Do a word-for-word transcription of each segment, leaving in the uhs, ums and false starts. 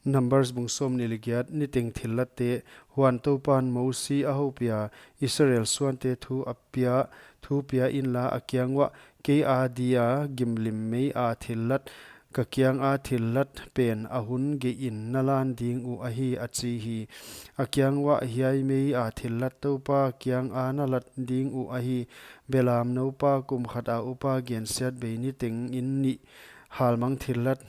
Numbers bung sawmnih leh giat. Niteng thillatte. Huan Toupan Mosi a houpiha, Israel suante thu a pia, thu pia inla, a kiang uah, Kei adia gimlim mei a thillat, ka kianga thillat pen a hun geihin na lan ding uh ahi, a chi hi. A kiang uah, Hiai mei a thillat Toupa kianga na lat ding uh ahi. Belamnou pa kum khat a upa gensiatbei niteng in nih halmang thillat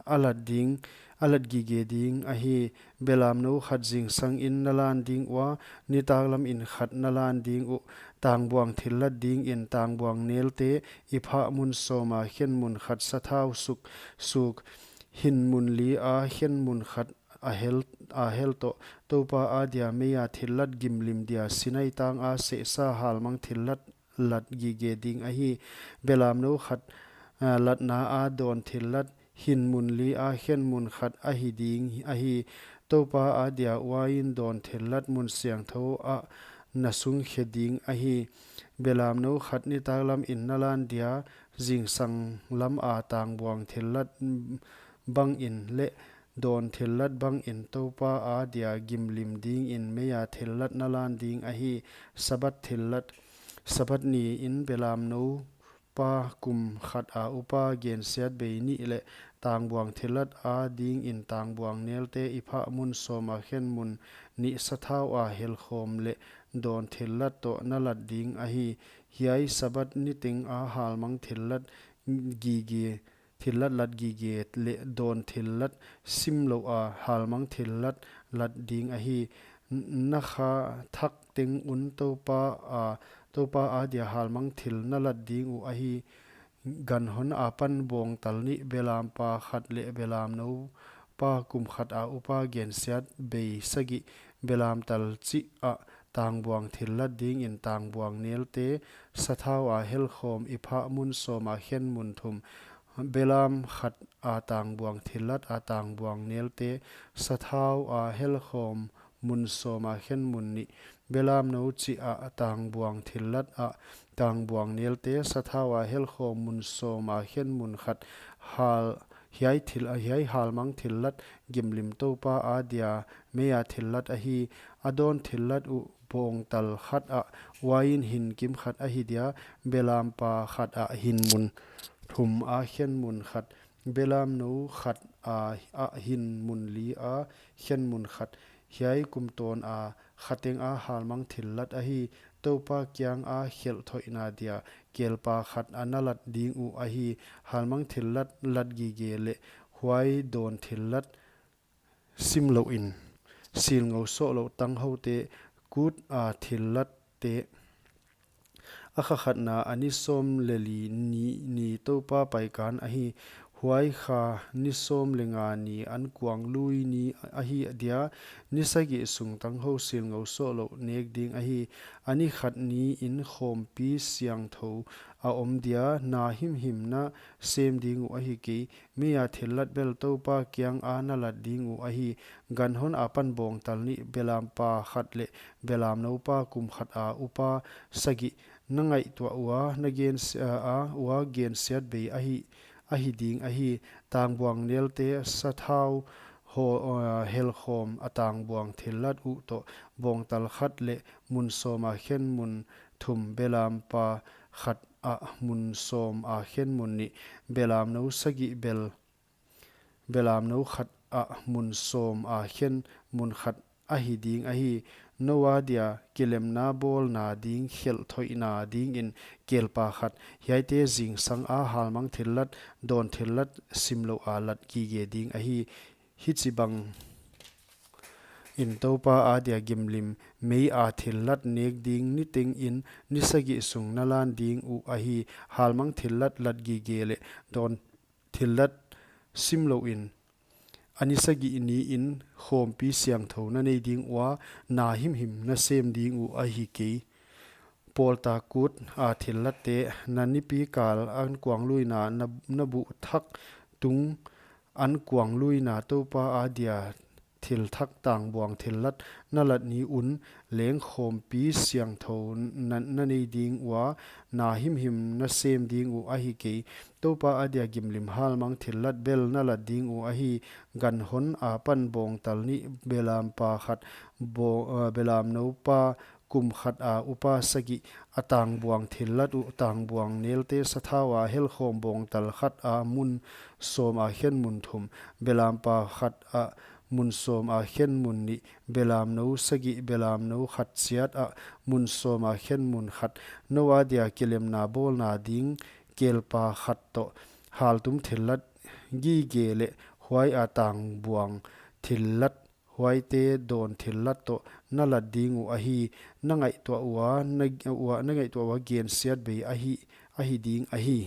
a lat ding, a lat gige ding ahi. Belamnou khat zingsangin na lan ding ua, nitaklamin khat na lan ding uh. Tangbuang thillat dingin tangbuang nelte, i phah mun sawma khen mun khat sathau suk, suk, hin mun lia khen mun khat a hel, a hel toh, Toupa adia meia thillat gimlim dia Sinai tanga sehsa halmang thillat lat gige ding ahi. Belamnou khat, ah, latna a dawn thillat, hin mun lia khen mun khat ahi ding ahi. Toupa adia uain dawn thillat mun siangthou ah na sungkhe ding ahi. Belamnou khat nitaklamin na lan dia, zingsang lama tangbuang thillat bangin leh dawn thillat bangin Toupa adia gimlim dingin meia thillat na lan ding ahi. Sabbath thillat. Sabbath niin belamnou pa kum khat a upa gensiatbei nih leh tangbuang thillat adingin tangbuang nelte, i phah mun sawma khen mun nih sathau a helkhawm leh dawn thillat toh na lat ding ahi. Hiai Sabbath niteng a halmang thillat gige, thillat lat gige leh dawn thillat simlouha halmang thillat lat ding ahi. Na kha thak teng un Toupa a, Toupa adia halmang thil na lat ding uh ahi. Ganhon apan bawngtal nih, belampa khat leh belamnou pa kum khat a upa gensiatbei sagih, belamtal chih ah tangbuang thillat dingin tangbuang nelte, sathau a helkhawm, i phah mun sawma khen mun thum, belam khat a tangbuang thillat a tangbuang nelte, sathau a helkhawm mun sawma khen mun nih, belamnou chih ah tangbuang thillat a tangbuang nelte, sathau a helkhawm mun sawma khen mun khat, hal, hiai thil, hiai halmang thillat gimlim Toupa adia meia thillat ahi. A dawn thillat uh bawngtal khat ah uain hin kim khat ahi dia, belampa khat ah hin mun thum a khen mun khat, belamnou khat a, ah hin mun lia khen mun khat. Hiai kum tawn a kha teng a halmang thillat ahi. Toupa kianga khelh thoihna dia kelpa khat a na lat ding uh ahi. Halmang thillat lat gige leh huai dawn thillat simlouhin, silngou sohlouh tanghoute, kut a thillatte. A kha khatna a ni sawm leh li ni, ni Toupa paikan ahi. Huai kha ni sawm leh nga ni ankuang lui ni ahi dia, ni sagih sung tanghou silngou sohlouh nek ding ahi. A ni khat niin khawmpi siangthou a om dia, na himhim na sem ding uh ahi kei. Meia thillat bel Toupa kianga na lat ding uh ahi. Ganhon apan bawngtal nih, belampa khat leh belamnou pa kum khat a upa sagih, na ngaihtuah ua, na gensia a ua gensiatbei ahi, ahi ding ahi. Tangbuang nelte, sathau ho, uh, helkhawm a tangbuang thillat uh toh, bawngtal khat leh mun sawma khen mun thum, belampa khat ah mun sawma khen mun nih, belamnou sagih bel, belamnou khat ah mun sawma khen mun khat ahi ding ahi. Nou adia kilemna bawlna ding khelh thoihna dingin kelpa khat. Hiaite zingsang a halmang thillat, dawn thillat simlouha lat gige ding ahi. Hichibang in Toupa adia gimlim mei a thillat nek ding nitengin ni sagih sung na lan ding uh ahi. Halmang thillat lat gige leh dawn thillat simlouhin a ni sagih niin khawmpi siangthou na nei ding ua, na himhim na sem ding uh ahi kei. Pawlta kut a thillatte, na nipi kal ankuang luina na, na buh thak tung ankuang luina Toupa adia thil thak tangbuang thillat na lat ni un, leng khawmpi siangthou na, na nei ding ua, na himhim na sem ding uh ahi kei. Toupa adia gimlim halmang thillat bel na lat ding uh ahi. Ganhon apan bawngtal nih, belampa khat baw-, eh, belamnou pa kum khat a upa sagih, a tangbuang thillat uh tangbuang nelte sathau a helkhawm bawngtal khat a mun sawm a khen mun thum, belampa khat a mun sawm a khen mun nih, belamnou sagih, belamnou khat chiat a mun sawm a khen mun khat. Nou adia kilemna bawlna ding kelpa khat toh, haltum thillat gige leh huai a tangbuang thillat, huaite dawn thillat toh na lat ding uh ahi. Na ngaihtuah ua, na, ua, na ngaihtuah ua gensiat bei ahi, ahi ding ahi.